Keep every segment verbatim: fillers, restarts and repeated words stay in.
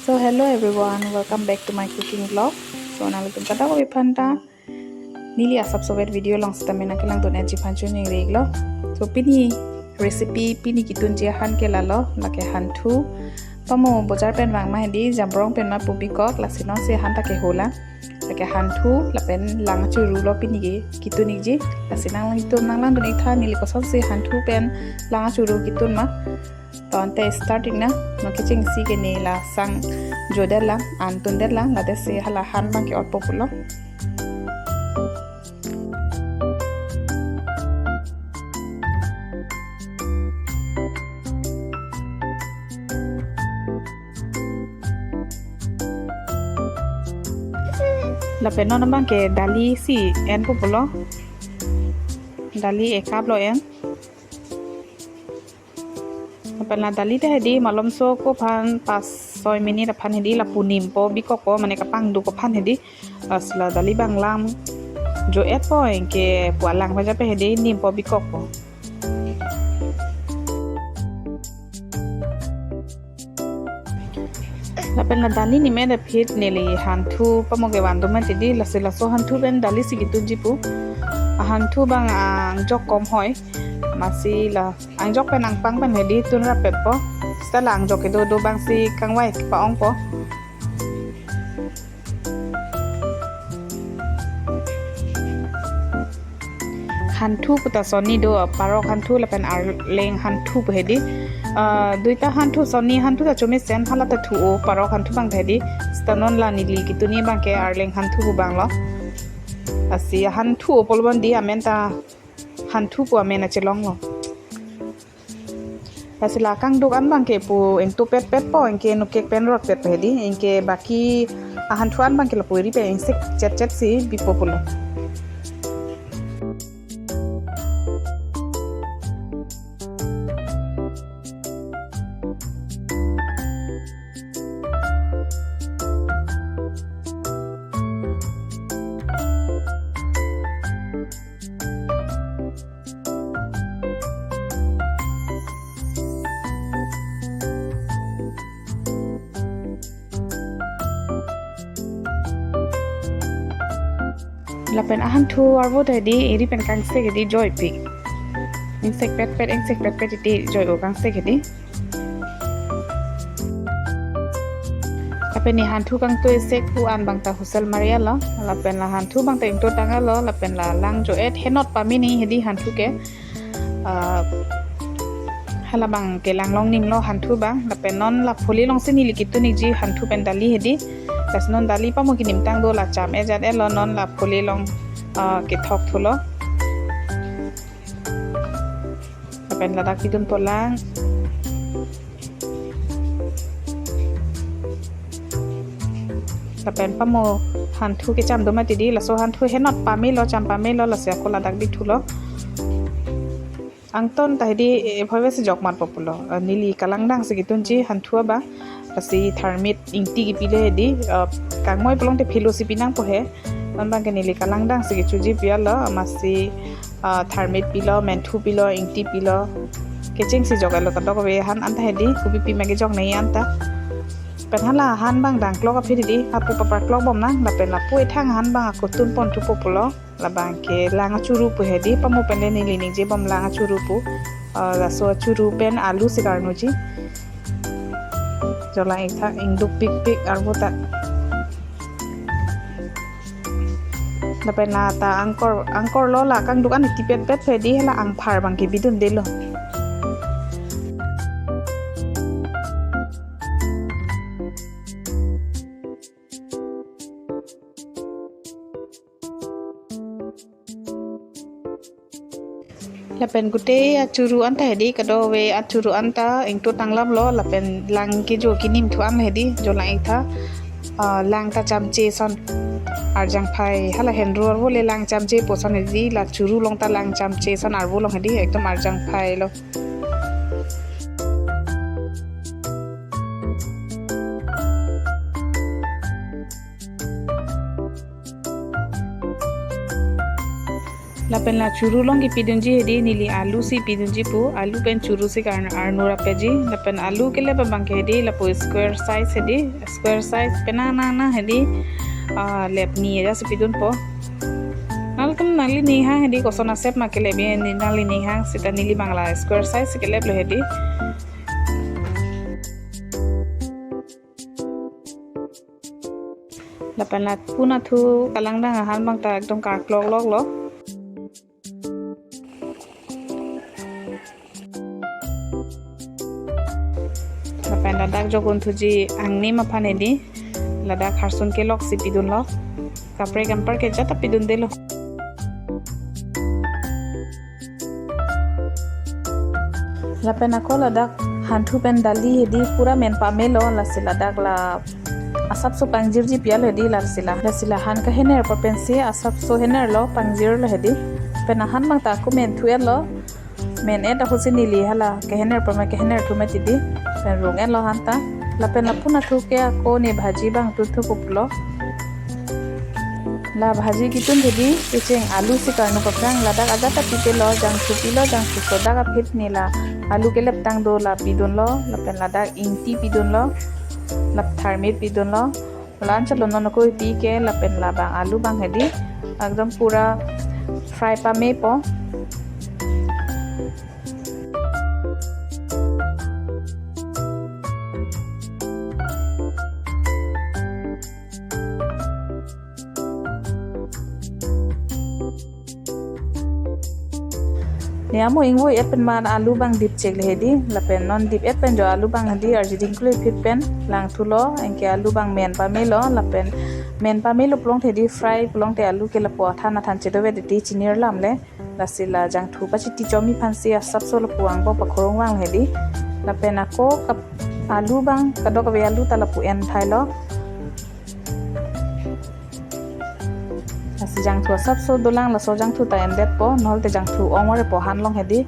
So hello everyone, welcome back to my cooking vlog. So nanglitum kadokave aphanta neli asapso vet video along sitame nangkelangdun-etji aphan choningri-iklo. So pini recipe, pini kitunji ahan ke lalo, lake hanthu. Pamo bojar pen vang ma hedi, jambrong pen ma pu bikok, lasi nonsi ahan ta kehola. Lake hanthu lapen lang achurulo pini ke kitun-ikji. Lasi nanglitum nanglangdun-iktha neli kosonsi hanthu pen lang achuru kitun ma. To ante start-iknang, non kechengsi ke ne la sang jodetlang, an tundetlang, ladesi hala ahan abang ke-otpo pulo. Lapen non abang ke dali si enpo pulo. Dali ekap lo en. Lapen la dali ta hedi malomso ko aphan pas soi minute aphan hedi lapu nimpo bikokpo, mane kapangduk aphan hedi. Lasi la dali abang lang jo-etpo, anke pu alang paja pen hedi nimpo bikokpo. Lapen la dali nim-et aphi neli hanthu pamo kevan dun mati di, lasi laso hanthu pen dali si kitunji pu. Ahanthu abang angjok kom hoi. Amatsi la angjok pen angpang pen hedi tun rapetpo. Seta la angjok kedo do abangsi kangvai pa-ongpo. Hanthu puta sonni do, parok hanthu lapen arleng hanthu pu hedi. Ah, duita hanthu, sonni hanthu ta chomesen, hala ta thu-o, parok hanthu abang ta hedi. Seta non la neli kitun-i abang ke arleng hanthu pu abang lo. Lasi hanthu-o pulobom di, amen ta hanthu pu amen achelong lo. Lasi la kangduk an abang ke pu ingtupetpetpo, anke nukek pen rotpetpo hedi, anke baki ahanthu an abang ke lapu eri pen ingsek chetchet si bipo pulo. Lapen ahanthu arvo ta hedi, eri pen kangsek hedi joipik. Ingsekpetpet, ingsekpetpet hedi joi-o kangsek hedi. Lapen ne hanthu kangtui sek pu an abang ta whistle mar-i-et lo. Lapen la hanthu abang ta ingtotang-et lo. Lapen la lang jo-et henot pame ni hedi hanthu ke. Ah, hala abang ke langlong nimlo hanthu abang. Lapen non la pholi along si neli kitun-ikji hanthu pen dali hedi. Lasi non dali pamo kinimtang do, la cham-et jat-et lo, non la pholi along, ah, kethok thulo. Lapen ladak pidunpo lang. Lapen pamo hanthu kecham do mati di, laso hanthu henot pamelo, cham pamelo, lasi ako ladak bithulo. Angton ta hedi, eh, phoves jok matpo pulo. Eh, neli kalangdang si kitunji hanthu abang. Lasi tharmit ingti kipilo hedi, eh, kangmoi pulote philo si pinangpo he. Non abang ke neli kalangdang si kichuji pi-et lo, amatsi, ah, tharmit pilo, menthu pilo, ingti pilo. Kechengsi jok-et lo kadokave ahan anta hedi, kopi pi ma kejok nangji anta. Pen hala ahan abang dangklok aphi hedi, apu paparklok bomnang, lapen lapu ethang ahan abang ako tunpon thupo pulo. Labang ke lang achuru pu hedi, pamo pen le neli ningjebom lang achuru pu. Ah, laso achuru pen alu si karnoji. Jolang-iktha, ingduk pikpik arvo ta. Lapen la ta angkor, angkor lo, la kangduk an tipetpet hedi, hala angphar abang ke bidundelo. Lapen gutei achuru anta hedi, kadokave achuru anta ingtotang lam lo, lapen lang kejo kinim thu an hedi, jolang-iktha, ah, lang ta chamche ason arjang phai, hala henru arvo le lang chamche pu ason hedi, la churu along ta lang chamche ason arvo along hedi, ekdom arjang phai lo. Lapen la churu along kepidunji hedi, neli alu si pidunji pu, alu pen churu si kar arnu rapji. Lapen alu kelep abangke hedi lapu square size hedi, square size penang nang nang hedi, ah, lep ni aja si pidunpo. Nangtum nanglining hang hedi koson asep ma kelep, neli nanglining hang, seta neli abang la square size si keleplo hedi. Lapen lapu nathu kalangdang ahan abang ta ekdom karklok loklo. Lapen ladak jokun thuji angnim aphan hedi, ladak harsun kelok si pidunlo. Kaprek anparke jat ta pidundelo. Lapen ako ladak hanthu pen dali hedi pura men pamelo, lasi ladak la asapso pangjirji pialo hedi, lasi la, lasi la han kahener apot pensi asapso henerlo, pangjirlo hedi. Pen ahan abang ta ako men thu-etlo. Men-et ahut si neli hala kehener pame kehener thu mati di. Pen rung-etlo han ta. Lapen lapu nathu ke ako ne bhaji abang tunthu puplo. La bhaji ketun hedi, kecheng alu si karnu paprang, ladak ajat ta pipelo, jangthu pilo, jangthu sodak aphi ne la alu kelep tang do la pidunlo, lapen ladak ingti pidunlo, la tharmit pidunlo. La anchot lo, non ako pi ke, lapen labang alu abang hedi ekdom pura fry pamepo. Ne amo ingvoi-et pen man alu abang dip chekle hedi, lapen non dip-et pen jo alu abang hedi arjiding kule phit pen langthulo, anke alu abang men pamelo, lapen men pamelo pulote hedi fry pulote alu ke lapu athan athan chedovet hedi chinir lamle. Lasi la jangthu pachiti chomi aphansi asapso lapu angko pakhorong vang hedi. Lapen ako kap-, alu abang kadokave alu ta lapu en thailo. Lasi jangthu asapso dolang, laso jangthu ta endetpo, nolte jangthu ong-ore po han long hedi.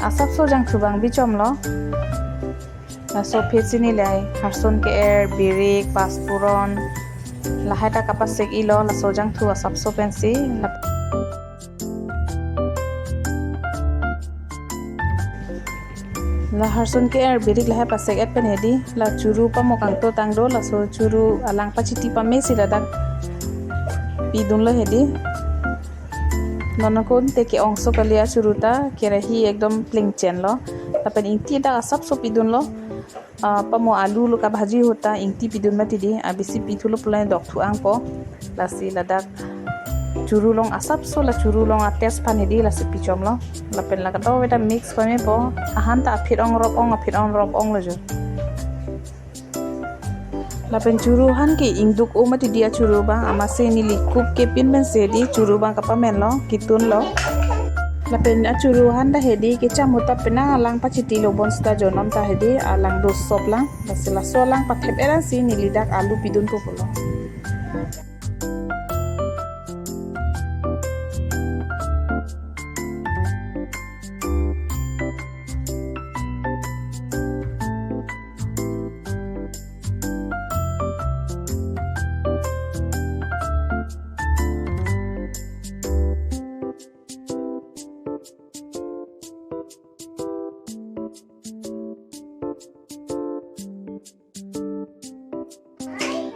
Asapso jangthu abang bichomlo. Laso phit si neli lahai harsun ke-er, birik, pasturon, lahai ta kapasek-ilo, laso jangthu asapso pensi. La, la harsun ke-er birik lahai pasek-et pen hedi, la churu pamo kangto tang do, laso churu alang pachiti pamesi ladak pidunlo hedi. Non ako te ke-ongso kali achuru ta, kerahi ekdom plengchenlo. Lapen ingti dak asapso pidunlo. Ah, pamo alu lo kabhaji ahut ta ingti pidun mati di, abisi pithulo pulote dokthu angpo. Lasi ladak churu along asapso la churu along a-taste aphan hedi lasi pichomlo. Lapen la kadokave ta mix pamepo. Ahan ta aphit ong rop ong, aphit ong rop onglo jo. Lapen churu aphan ke ingduk-o mati di achuru abang, amatsi neli kup kepin pensi di churu abang kapamenlo, ketunlo. Lapen achuru aphan ta hedi kecham ahut ta penang alang pachitilo, bonsita jonom ta hedi alang do sop lang. Lasi laso alang pathep-et ansi neli dak alu pidun pupulo.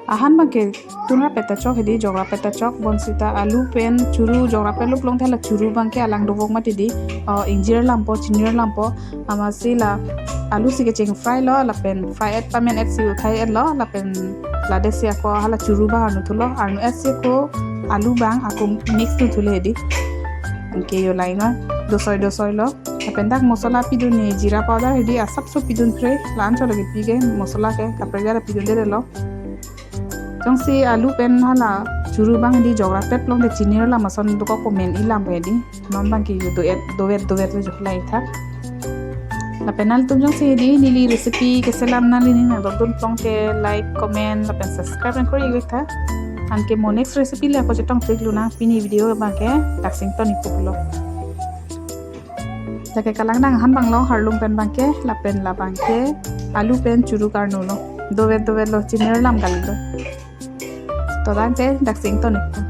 Ahan abangke tunrap-et ta chok hedi, jokra-et ta chok, bonsita alu pen churu jokra-et lo pulote la churu abangke alang dovok mati di, oh, ingjir lampo, chinir lampo, amatsi la alu si kecheng fry lo, lapen fry-et pamen-et si uthai-etlo, lapen ladak si ako hala churu abang arnu thulo, arnu-et si ako alu abang ako mix thu thule hedi. Anke yo laino, dosoi dosoi lo. Lapen dak masala pidun ne jeera powder hedi asapso pidun phre, la anchot lagi pi ke masala ke kaprek jara pidundelo. Jongsi alu pen hala churu abang hedi jokra-et pulote chinir lam ason dokok ko men-i lam hedi. Non abangke yo do-et, dovet dovet lo jo lahai thak. Lapen nangtum jongsi hedi neli recipe keselam nanglining nangdokdun pulote like, comment, lapen subscribe nangkori-ik tha. Anke mo next recipe le ako chetong thik lonang, pini video abangke daksi ington-ik pulo. Lake kalangdang ahan abang lo, harlung pen abangke, lapen labangke alu pen churu karnu lo. Dovet dovet lo, chinir lam kali lo. To tangte daksi ington-ik.